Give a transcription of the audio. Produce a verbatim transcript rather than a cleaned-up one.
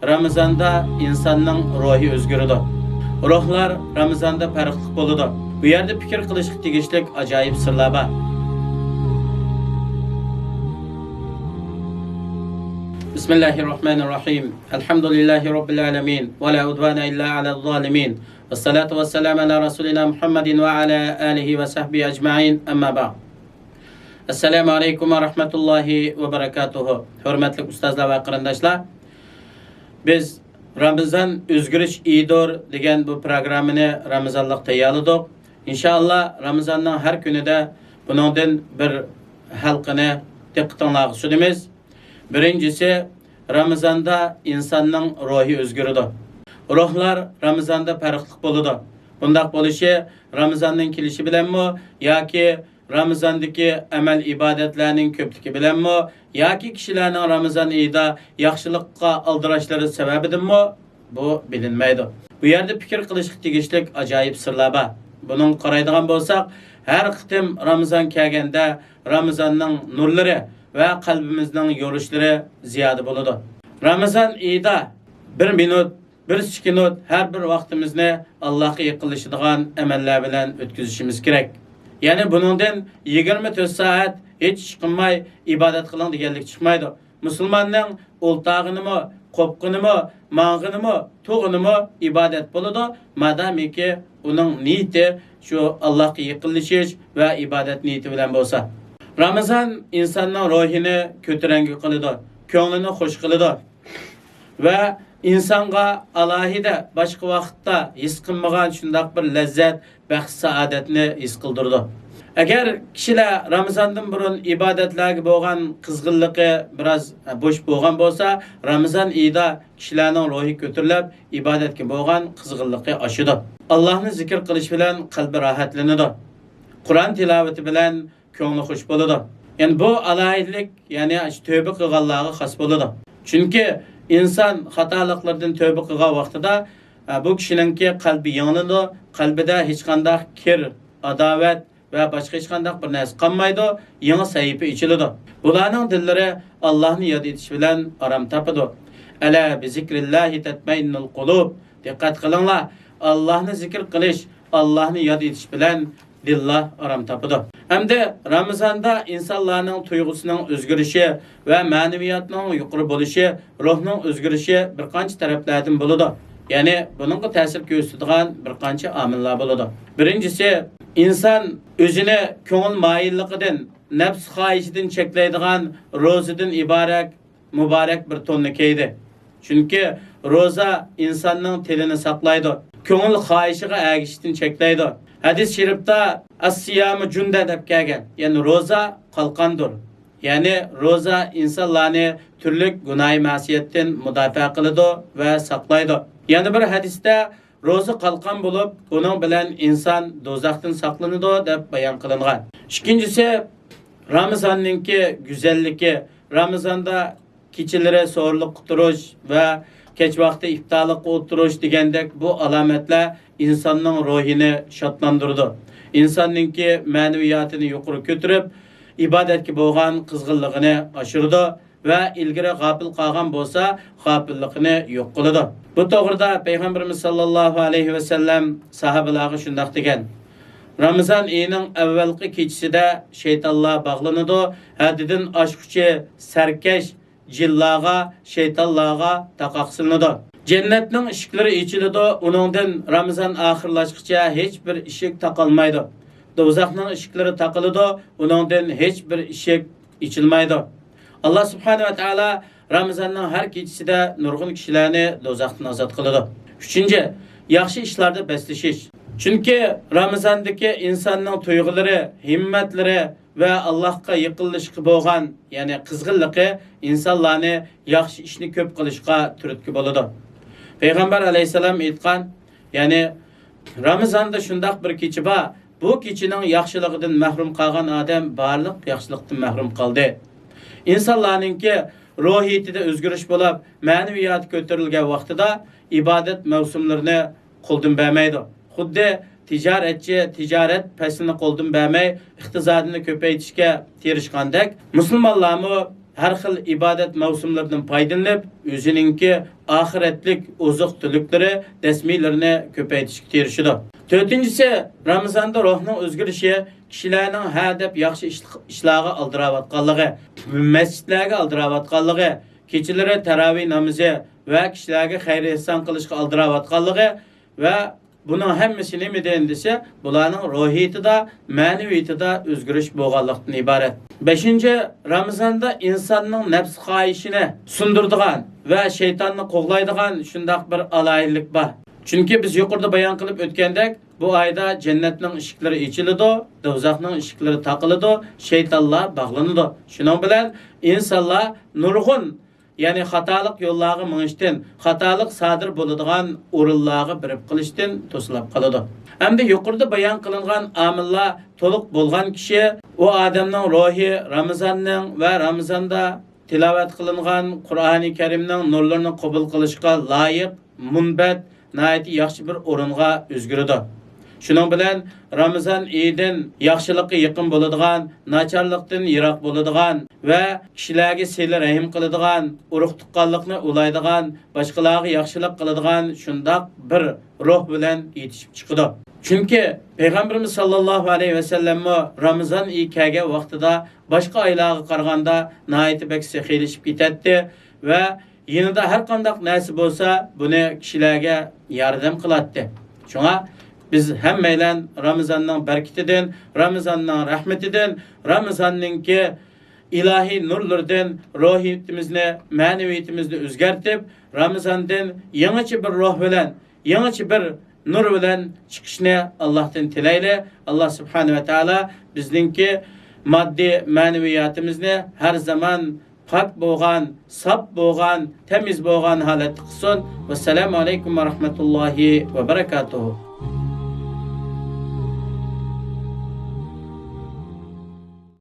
رامىزاندا ئىنساننىڭ روھى ئۆزگىرىدۇ. روھلار رامىزاندا پەرقلىق بولىدۇ. بۇ يەردە پىكىر قىلىشقا تېگىشلىك ئاجايىپ سىرلار بار. بىسمىللاھىررەھمانىررەھىم. ئەلھەمدۇلىللاھى رەببىل ئالەمىن. ۋە لا ئۇدۋانە ئىللا ئەلەز زالىمىن. ۋەسسالاتۇ ۋەسسالامۇ ئەلا رەسۇلىنا مۇھەممەدىن ۋە ئەلا ئالىھى ۋە سەھبىھى ئەجمەئىن. ئەمما بەئد. ئەسسالامۇ ئەلەيكۇم ۋە رەھمەتۇللاھى ۋە بەرەكاتۇھۇ. ھۆرمەتلىك ئۇستازلار ۋە قېرىنداشلار، بىز رامىزان ئۆزگىرىش ئېيىدۇر دېگەن بۇ پروگراممىنى رامىزانلىق تەييارلىدۇق. ئىنشائاللا، رامىزاننىڭ ھەر كۈنىدە بۇنىڭدىن بىر ھالقىنى دىققىتىڭلارغا سۇنىمىز. بىرىنچىسى، رامىزاندا ئىنساننىڭ روھى ئۆزگىرىدۇ. روھلار رامىزاندا پەرقلىق بولىدۇ. بۇنداق بولۇشى رامىزاننىڭ كېلىشى بىلەنمۇ ياكى رامىزاندىكى ئەمەل ئىبادەتلەرنىڭ كۆپلۈكى بىلەنمۇ ياكى كىشىلەرنىڭ رامىزان ئېيىدا ياخشىلىققا ئالدىراشلىرى سەۋەبىدىنمۇ، بۇ بىلىنمەيدۇ. بۇ يەردە پىكىر قىلىشقا تېگىشلىك ئاجايىپ سىرلار بار. بۇنىڭغا قارايدىغان بولساق، ھەر قېتىم رامىزان كەلگەندە رامىزاننىڭ نۇرلىرى ۋە قەلبىمىزنىڭ يورۇشلىرى زىيادە بولىدۇ. رامىزان ئېيىدا بىر مىنۇت، بىر سېكۇنت ھەر بىر ۋاقتىمىزنى ئاللاھقا يېقىنلىشىدىغان ئەمەللەر بىلەن ئۆتكۈزۈشىمىز كېرەك. يەنى بۇنىڭدىن يىگىرمە تۆت سائەت ھېچ ئىش قىلماي ئىبادەت قىلىڭ دېگەنلىك چىقمايدۇ. مۇسۇلماننىڭ ئولتاغىنىمۇ، قوپقىنىمۇ، ماڭغىنىمۇ، تۇرغىنىمۇ ئىبادەت بولىدۇ، مادامىكى ئۇنىڭ نىيىتى شۇ ئاللاھقا يېقىنلىشىش ۋە ئىبادەت نىيىتى بىلەن بولسا. رامىزان ئىنساننىڭ روھىنى كۆتۈرەڭگۈ قىلىدۇ، كۆڭلىنى خۇش قىلىدۇ. ۋە ئىنسانغا ئالاھىدە باشقا ۋاقىتتا ھېس قىلمىغان شۇنداق بىر لەززەت، بەخت-سائادەتنى ھېس قىلدۇرىدۇ. ئەگەر كىشىلەر رامىزاندىن بۇرۇن ئىبادەتلەرگە بولغان قىزغىنلىقى بىراز بوش بولغان بولسا، رامىزان ئېيىدا كىشىلەرنىڭ روھى كۆتۈرۈلۈپ، ئىبادەتكە بولغان قىزغىنلىقى ئاشىدۇ. ئاللاھنى زىكىر قىلىش بىلەن قەلبى راھەتلىنىدۇ. قۇرئان تىلاۋىتى بىلەن كۆڭلى خۇش بولىدۇ. يەنى بۇ ئالاھىدىلىك، يەنى شۇ تۆبە قىلغانلارغا خاس بولىدۇ. چۈنكى ئىنسان خاتالىقلىرىدىن تۆبە قىلغان ۋاقتىدا، ئە، بۇ كىشىنىڭكى قەلبى يېڭىلىنىدۇ، قەلبىدە ھېچقانداق كىر، ئاداۋەت ۋە باشقا ھېچقانداق بىر نەرسە قالمايدۇ، يېڭى سەھىپە ئېچىلىدۇ. بۇلارنىڭ دىللىرى ئاللاھنى ياد ئېتىش بىلەن ئارام تاپىدۇ. ئەلا بىزىكرىللاھى تەتمەئىننۇل قۇلۇب. دىققەت قىلىڭلار، ئاللاھنى زىكىر قىلىش، ئاللاھنى ياد ئېتىش بىلەن دىللار ئارام تاپىدۇ. ئەمدى رامىزاندا ئىنسانلارنىڭ تۇيغۇسىنىڭ ئۆزگىرىشى ۋە مەنىۋىياتنىڭ يۇقىرى بولۇشى، روھنىڭ ئۆزگىرىشى بىر قانچە تەرەپلەردىن بولىدۇ. يەنى بۇنىڭغا تەسىر كۆرسىتىدىغان بىر قانچە ئامىللار بولىدۇ. بىرىنچىسى، ئىنسان ئۆزىنى كۆڭۈل مايىللىقىدىن، نەپس خاھىشىدىن چەكلەيدىغان روزىدىن ئىبارەت مۇبارەك بىر توننى كىيدى. چۈنكى روزا ئىنساننىڭ تىلىنى ساقلايدۇ، كۆڭۈل خاھىشىغا ئەگىشىشتىن چەكلەيدۇ. ھەدىس شېرىپتا «ئەسسىيامۇ جۇندە» دەپ كەلگەن، يەنى روزا قالقاندۇر. يەنى روزا ئىنسانلارنى تۈرلۈك گۇناھى مەسىيەتتىن مۇداپىئە قىلىدۇ ۋە ساقلايدۇ. يەنە بىر ھەدىستە روزا قالقان بولۇپ، بۇنىڭ بىلەن ئىنسان دوزاختىن ساقلىنىدۇ دەپ بايان قىلىنغان. ئىككىنچىسى، رامىزاننىڭكى گۈزەللىكى. رامىزاندا كېچىلىرى سوھۇرلۇققا تۇرۇش ۋە كەچ ۋاقتى ئىپتارلىققا ئولتۇرۇش دېگەندەك بۇ ئالامەتلەر ئىنساننىڭ روھىنى شادلاندۇرىدۇ. ئىنساننىڭكى مەنىۋىياتىنى يۇقىرى كۆتۈرۈپ، ئىبادەتكە بولغان قىزغىنلىقىنى ئاشۇرىدۇ ۋە ئىلگىرى غاپىل قالغان بولسا، غاپىللىقىنى يوق قىلىدۇ. بۇ توغرىدا پەيغەمبىرىمىز ساللاللاھۇ ئەلەيھى ۋەسەللەم ساھابىلارغا شۇنداق دېگەن: «رامىزان ئېيىنىڭ ئەۋۋەلقى كېچىسىدە شەيتانلار باغلىنىدۇ، ھەددىدىن ئاشقۇچى سەركەش جىنلارغا، شەيتانلارغا تاقاق سېلىنىدۇ. جەننەتنىڭ ئىشىكلىرى ئېچىلىدۇ، ئۇنىڭدىن رامىزان ئاخىرلاشقىچە ھېچ بىر ئىشىك تاقالمايدۇ. دوزاخنىڭ ئىشىكلىرى تاقىلىدۇ، ئۇنىڭدىن ھېچ بىر ئىشىك ئېچىلمايدۇ.» ئاللا سۇبھانەھۇ ۋە تائالا رامىزاننىڭ ھەر كېچىسىدە نۇرغۇن كىشىلەرنى دوزاختىن ئازاد قىلىدۇ. ئۈچىنچى، ياخشى ئىشلاردا بەسلىشىش. چۈنكى رامىزاندىكى ئىنساننىڭ تۇيغۇلىرى، ھىممەتلىرى ۋە ئاللاھقا يېقىنلىشىشقا بولغان، يەنى قىزغىنلىقى ئىنسانلارنى ياخشى ئىشنى كۆپ قىلىشقا تۈرتكە بولىدۇ. پەيغەمبەر ئەلەيھىسسالام ئېيتقان، يەنى رامىزاندا شۇنداق بىر كېچە بار، بۇ كېچىنىڭ ياخشىلىقىدىن مەھرۇم قالغان ئادەم بارلىق ياخشىلىقتىن مەھرۇم قالدى. ئىنسانلارنىڭكى روھىيىتىدە ئۆزگىرىش بولۇپ، مەنىۋىياتى كۆتۈرۈلگەن ۋاقتىدا ئىبادەت مەۋسۇملىرىنى قولدىن بەرمەيدۇ. خۇددى تىجارەتچى تىجارەت پەسلىنى قولدىن بەرمەي، ئىقتىسادىنى كۆپەيتىشكە تىرىشقاندەك، مۇسۇلمانلارمۇ ھەر خىل ئىبادەت مەۋسۇملىرىدىن پايدىلىنىپ، ئۆزىنىڭكى ئاخىرەتلىك ئوزۇق-تۈلۈكلىرى، دەسمىلىرىنى كۆپەيتىشكە تىرىشىدۇ. تۆتىنچىسى، رامىزاندا روھنىڭ ئۆزگىرىشى، كىشىلەرنىڭ ھە دەپ ياخشى ئىش-، ئىشلارغا ئالدىراۋاتقانلىقى، مەسچىتلەرگە ئالدىراۋاتقانلىقى، كېچىلىرى تەراۋىھ نامىزى ۋە كىشىلەرگە خەير-ئېھسان قىلىشقا ئالدىراۋاتقانلىقى ۋە بۇنىڭ ھەممىسى نېمىدىن دېسە، بۇلارنىڭ روھىيىتىدا، مەنىۋىيىتىدا ئۆزگىرىش بولغانلىقتىن ئىبارەت. بەشىنچى، رامىزاندا ئىنساننىڭ نەپس خاھىشىنى سۇندۇرىدىغان ۋە شەيتاننى قوغلايدىغان شۇنداق بىر ئالاھىدىلىك بار. چۈنكى بىز يۇقىرىدا بايان قىلىپ ئۆتكەندەك، بۇ ئايدا جەننەتنىڭ ئىشىكلىرى ئېچىلىدۇ، دوزاخنىڭ ئىشىكلىرى تاقىلىدۇ، شەيتانلار باغلىنىدۇ. شۇنىڭ بىلەن ئىنسانلار نۇرغۇن، يەنى خاتالىق يوللارغا مېڭىشتىن، خاتالىق سادىر بولىدىغان ئورۇنلارغا بېرىپ قېلىشتىن توسۇلۇپ قالىدۇ. ئەمدى يۇقىرىدا بايان قىلىنغان ئامىللار تولۇق بولغان كىشى، ئۇ ئادەمنىڭ روھى رامىزاننىڭ ۋە رامىزاندا تىلاۋەت قىلىنغان قۇرئانى كەرىمنىڭ نۇرلىرىنى قوبۇل قىلىشقا لايىق، مۇنبەت، ناھايىتى ياخشى بىر ئورۇنغا ئۆزگىرىدۇ. شۇنىڭ بىلەن رامىزان ئېيىدىن ياخشىلىققا يېقىن بولىدىغان، ناچارلىقتىن يىراق بولىدىغان ۋە كىشىلەرگە سىلە رەھىم قىلىدىغان، ئۇرۇق تۇغقانلىقنى ئۇلايدىغان، باشقىلارغا ياخشىلىق قىلىدىغان شۇنداق بىر روھ بىلەن يېتىشىپ چىقىدۇ. چۈنكى پەيغەمبىرىمىز ساللاللاھۇ ئەلەيھى ۋەسەللەممۇ رامىزان ئېيى كەلگەن ۋاقتىدا باشقا ئايلارغا قارىغاندا ناھايىتى بەك سېخىيلىشىپ كېتەتتى ۋە يېنىدا ھەر قانداق نەرسە بولسا، بۇنى كىشىلەرگە ياردەم قىلاتتى. شۇڭا بىز ھەممەيلەن رامىزاننىڭ بەرىكىتىدىن، رامىزاننىڭ رەھمىتىدىن، رامىزاننىڭكى ئىلاھىي نۇرلىرىدىن روھىيىتىمىزنى، مەنىۋىيىتىمىزنى ئۆزگەرتىپ، رامىزاندىن يېڭىچە بىر روھ بىلەن، يېڭىچە بىر نۇر بىلەن چىقىشنى ئاللاھتىن تىلەيلى. ئاللاھ سۇبھانەھۇ ۋە تائالا بىزنىڭكى ماددىي مەنىۋىياتىمىزنى ھەر زامان پاك بولغان، ساپ بولغان، تەمىز بولغان ھالەتتە قىلسۇن. ۋەسسالامۇ ئەلەيكۇم ۋە رەھمەتۇللاھى ۋە بەرەكاتۇھۇ.